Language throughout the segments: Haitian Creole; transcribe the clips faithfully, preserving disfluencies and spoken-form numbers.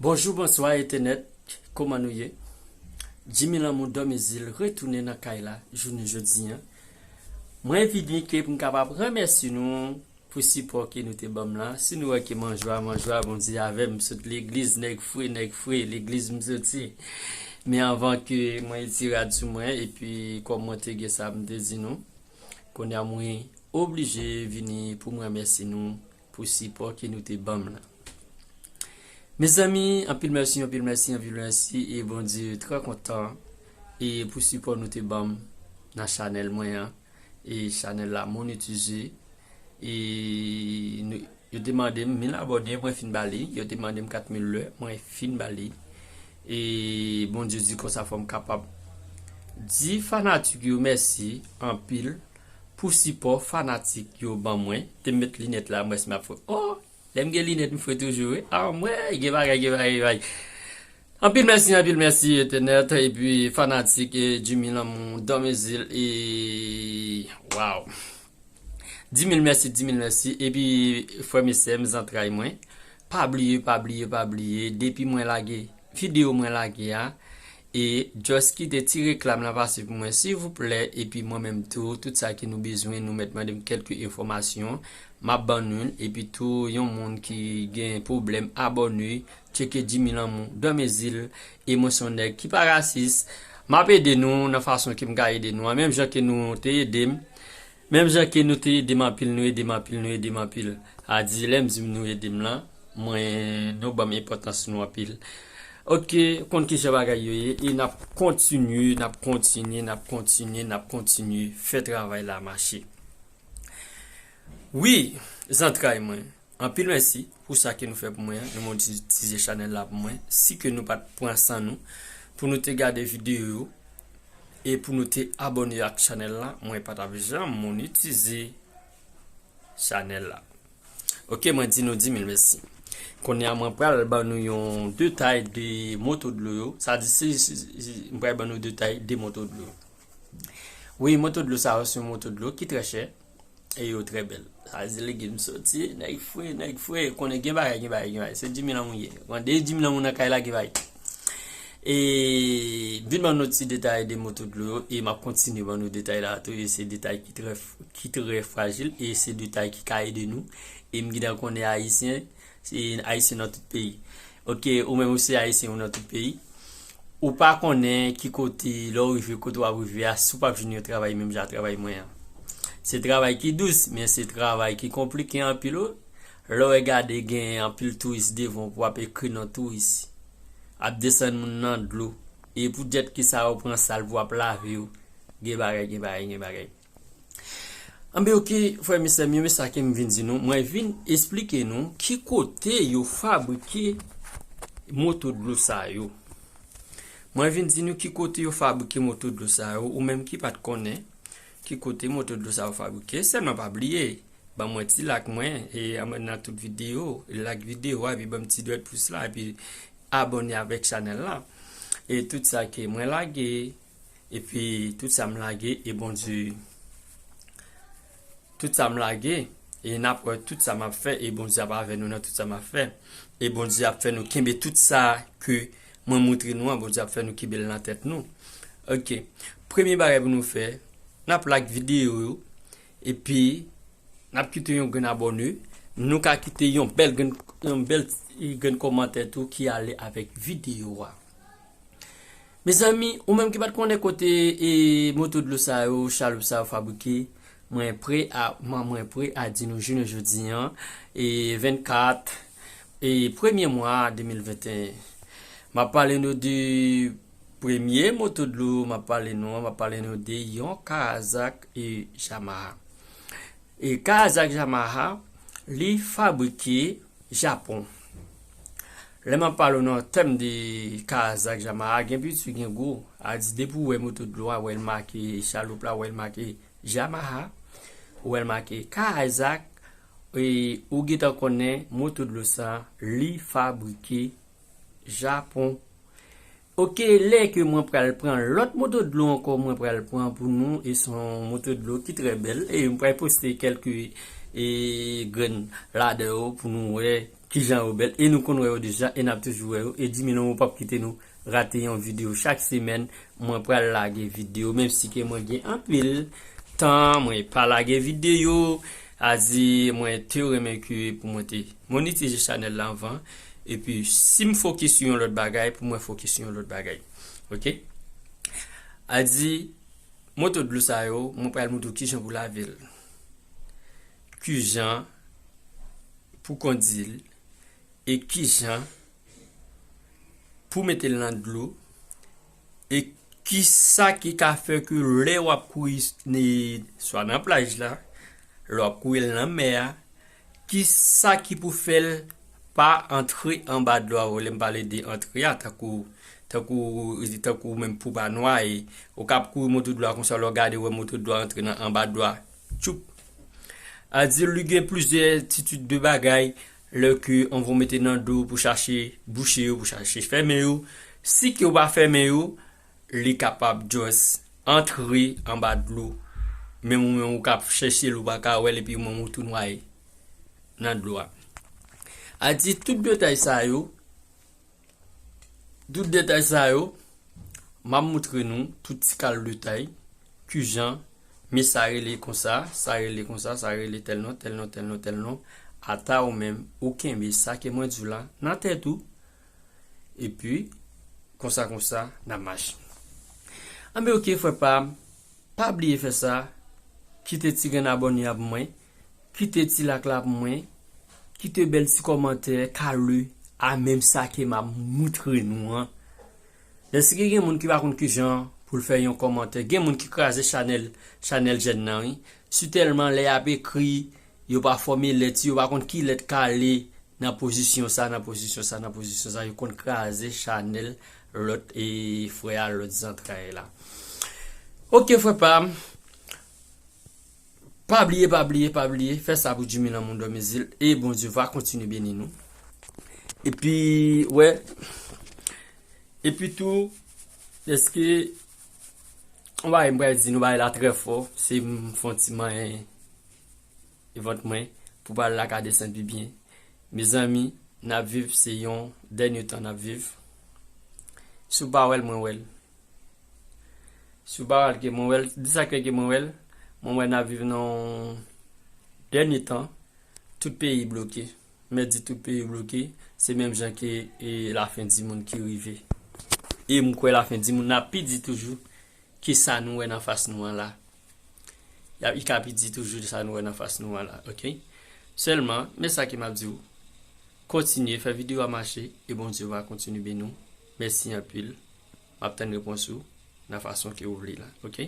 Bonjou, bonswa entènèt, kòman nou ye? Jimmy Lanmou Dòmezil retounen nan kay la jounen jodi an. Mwen vini ke pou m kapab remèsye nou pou sipò ke nou te ban m lan. Si nou wè ke m an jwa, m an jwa, Bondye avè m, m sot legliz, nèg fre, nèg fre, legliz m soti. Men anvan ke mwen retire rad sou mwen, epi kòm mwen te gen sa m te di nou, kounye a mwen oblije vini pou m remèsye nou pou sipò ke nou te ban m lan. Mezanmi, anpil mèsi, anpil mèsi, anpil mèsi, e Bondye trè kontan e pou sipò nou te ban m nan chanèl mwen an, e chanèl la monetize, e nou, yo te mande m mil abòne, mwen fin ba li, yo te mande m kat mil lè, mwen fin ba li. E Bondye di konsa fò m kapab di fanatik yo mèsi anpil pou sipò fanatik yo ban mwen. Te met linèt la, mwen si m ap fre. Oh, lè m gen linèt, m fre toujou, wi. Ah, mwen, gen bagay, gen bagay, gen bagay. Anpil mèsi, anpil mèsi, entènèt, epi fanatik, e Jimmy Lanmou, Dòmezil, e, waw. Di mil mèsi, di mil mèsi, epi frè m e sè m, zantray mwen, pa bliye, pa bliye, pa bliye, depi mwen lage, videyo mwen lage a, e just kite ti reklam la pase pou mwen, silvouplè, epi mwen menm tou, tout sa ke nou bezwen, nou mèt mande m kèlke enfòmasyon, m ap ban nou l, epi tou, yon moun ki gen pwoblèm, abòne, tcheke Jimmy Lanmou, Dòmezil, e mwen se yon nèg ki pa rasis, m ap ede nou nan fason ke m ka ede nou an, menm jan ke nou te ede m, menm jan ke nou te ede m anpil, nou ede m anpil, nou ede m anpil. A di, lè m di m nou ede m lan, mwen, nou ban m enpòtans nou anpil. Oke, konn kijan bagay yo ye, e n ap kontinye, n ap kontinye, n ap kontinye, n ap kontinye fè travay la mache. Wi, zantray mwen, anpil mèsi pou sa ke nou fè pou mwen an, nou monetize chanèl la pou mwen, si ke nou pa t pran san nou, pou nou te gade videyo yo, e pou nou te abòne ak chanèl la, mwen pa t ap janm monetize chanèl la. Oke, mwen di nou di mil mèsi. Kounye a, mwen pral ban nou yon detay de moto dlo yo. Sa di, si, si, si, mwen pral ban nou detay de moto dlo yo. Wi, moto dlo sa yo, se yon moto dlo ki trè chè. E yo trè bèl. Sa di, legliz m soti, nèg fre, nèg fre. Konnen gen bagay, gen bagay, gen bagay. Se Jimmy Lanmou ye. Konnen Jimmy Lanmou nan kay la, gen bagay. E vin ban nou ti detay de moto dlo yo, e m ap kontinye ban nou detay la tou, e se detay ki trè, ki trè frajil, e se detay ki ka ede nou. E m gentan konnen Ayisyen, se Ayisyen nan tout peyi. Oke, ou menm ou se Ayisyen, ou nan tout peyi. Ou pa konnen ki kote, lè w rive kote w ap rive a, si w p ap jwenn yon travay menm jan ak travay mwen an. Se travay ki dous, men se travay ki konplike anpil, wi. Lè w gade, gen anpil touris devan w pou w ap ekri non touris. Ap desann moun nan dlo. E pou djèt ki sa yo pran sal pou ap lave yo. Gen bagay, gen bagay, gen bagay. Anben, oke, frè m e sè m yo, men sa ke m vin di nou, mwen vin esplike nou ki kote yo fabrike moto dlo sa yo. Mwen vin di nou ki kote yo fabrike moto dlo sa yo, ou menm ki pa t konnen ki kote moto dlo sa yo fabrike, sèlman pa bliye, ban mwen ti like mwen, e nan tout videyo, like videyo a, epi ban m ti dwèt pous la, epi abòne avèk chanèl la. E tout sa ke mwen lage, epi tout sa m lage, e Bondye, tout sa m lage, e n ap wè tout sa m ap fè, e Bondye ap avè nou nan tout sa m ap fè. E Bondye ap fè nou kenbe tout sa ke mwen montre nou an, Bondye ap fè nou kenbe l nan tèt nou. Oke. Premye bagay pou nou fè, n ap like videyo yo, epi n ap kite yon grenn abòne. Nou ka kite yon bèl grenn, yon bèl grenn kòmantè tou ki ale avèk videyo a. Mezanmi, ou menm ki pa t konnen kote, e, moto dlo sa yo, chaloup sa yo fabrike, mwen prè a, mwen, mwen prè a di nou jounen jodi an, e, vennkat, e, premye mwa de mil venteyen. M ap pale nou de premye moto dlo, m ap pale nou, m ap pale nou de yon Kawasaki, e, Yamaha. E Kawasaki Yamaha, li fabrike Japon. Lè m ap pale w nan tèm de Kawasaki Yamaha, gen piti, gen gwo. A di, depi w wè moto dlo a, w wè l make, chaloup la, w wè l make Yamaha, w wè l make Kawasaki, e ou gentan konnen moto dlo sa, li fabrike Japon. Oke, lè ke mwen pral pran lòt moto dlo ankò, mwen pral pran pou nou, e se yon moto dlo ki trè bèl, e mwen pral poste kèlke, e, grenn ladan yo pou nou wè kijan yo bèl, e nou konn wè yo deja, e n ap toujou wè yo, e Jimmy Lanmou p ap kite nou rate yon videyo chak semèn. Mwen pral lage videyo, menm si ke mwen gen anpil tan mwen pa lage videyo, a di mwen te renmen ke pou mwen te monetize chanèl la anvan, epi si m fokis sou yon lòt bagay, pou mwen fokis sou yon lòt bagay. Oke? A di, moto dlo sa yo, mwen pral montre w kijan pou lave l, kijan pou kondi l, e kijan pou mete l nan dlo, e kisa ki ka fè ke lè w ap kouri, swa nan plaj la, lè w ap kouri l nan mè a, kisa ki pou fè l pa antre anba dlo a? Lè m pale de antre a, tankou, tankou, tankou menm pou pa nwaye, ou k ap kouri moto dlo a konsa, lè w gade, w wè moto dlo a antre nan anba dlo a, tchoup. A di, li gen plizyè titid de bagay, lè ke on vo mete nan dlo pou chache bouche yo, pou chache fèmen yo. Si ke w pa fèmen yo, li kapab just antre anba dlo. Menm ou menm ou k ap chèche l, ou pa ka wè l, epi ou menm ou tou nwaye nan dlo a. A di, tout detay sa yo, tout detay sa yo, m ap montre nou tout ti kal detay, kijan, men sa rele konsa, sa rele konsa, sa rele tèl non, tèl non, tèl non, tèl non, ata ou menm, ou kenbe sa ke mwen di w la nan tèt ou, epi, konsa, konsa, n ap mache. Anben, oke, frè pa m, pa bliye fè sa, kite ti grenn abòne a pou mwen, kite ti like la pou mwen, kite bèl ti kòmantè, kale a menm sa ke m ap montre nou an. Dèske gen moun ki pa konn kijan pou l fè yon kòmantè, gen moun ki kraze chanèl, chanèl jèn nan, wi. Si tèlman lè y ap ekri, yo pa fòme lèt, yo pa konn ki lèt kale nan pozisyon sa, nan pozisyon sa, nan pozisyon sa, yo konn kraze chanèl lòt e frè a, lòt zantray la. Oke, frè pa m, pa bliye, pa bliye, pa bliye, fè sa pou Jimmy Lanmou Dòmezil, e Bondye va kontinye beni nou. Epi, wè, epi tou, dèske, on bagay m pral di nou bagay la trè fò, se m fè on ti manyen e vant mwen, pou pral la ka desann pi byen. Mezanmi, n ap viv, se yon dènye tan n ap viv. Si w pa wè l, mwen wè l. Si w pa wè l, ke mwen wè l, di sa k fè ke mwen wè l, mwen wè n ap viv nan yon dènye tan, tout peyi bloke. Mwen di tout peyi bloke, se menm jan ke, e, lafen di monn ki rive. E m kwè lafen di monn nan ap pi di toujou ke sa nou wè nan fas nou an la. Y ap, li ka pi di toujou sa nou wè nan fas nou an la, oke? Sèlman, men sa ke m ap di w, kontinye fè videyo a mache, e Bondye va kontinye beni w. Mèsi anpil. M ap tann repons ou nan fason ke ou vle la, oke?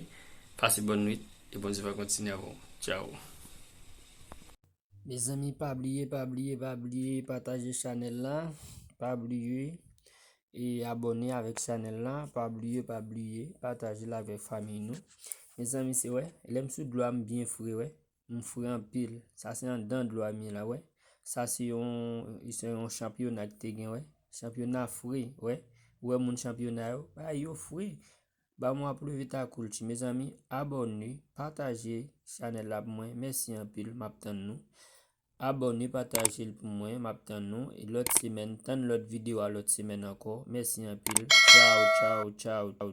Pase bòn nwit, e Bondye va kontinye avè w. Tchao. Mezanmi, pa bliye, pa bliye, pa bliye pataje chanèl la. Pa bliye e abòne avèk chanèl la. Pa bliye, pa bliye pataje l avèk fanmi nou. Mezanmi, se wè, lè m sou dlo a, m byen fre, wè. M fre anpil. Sa se anndan dlo a m ye la, wè. Sa se yon, se yon chanpyona ki te gen, wè. Chanpyona fre, wè. Ou wè moun chanpyona yo, bagay yo fre. Ba m w ap leve ta koulti. Mezanmi, abòne, pataje chanèl la pou mwen. Mèsi anpil, m ap tann nou. Abòne, pataje l pou mwen, m ap tann nou. E lòt semèn, tann lòt videyo a lòt semèn ankò. Mèsi anpil. Tchao, tchao, tchao, tchao.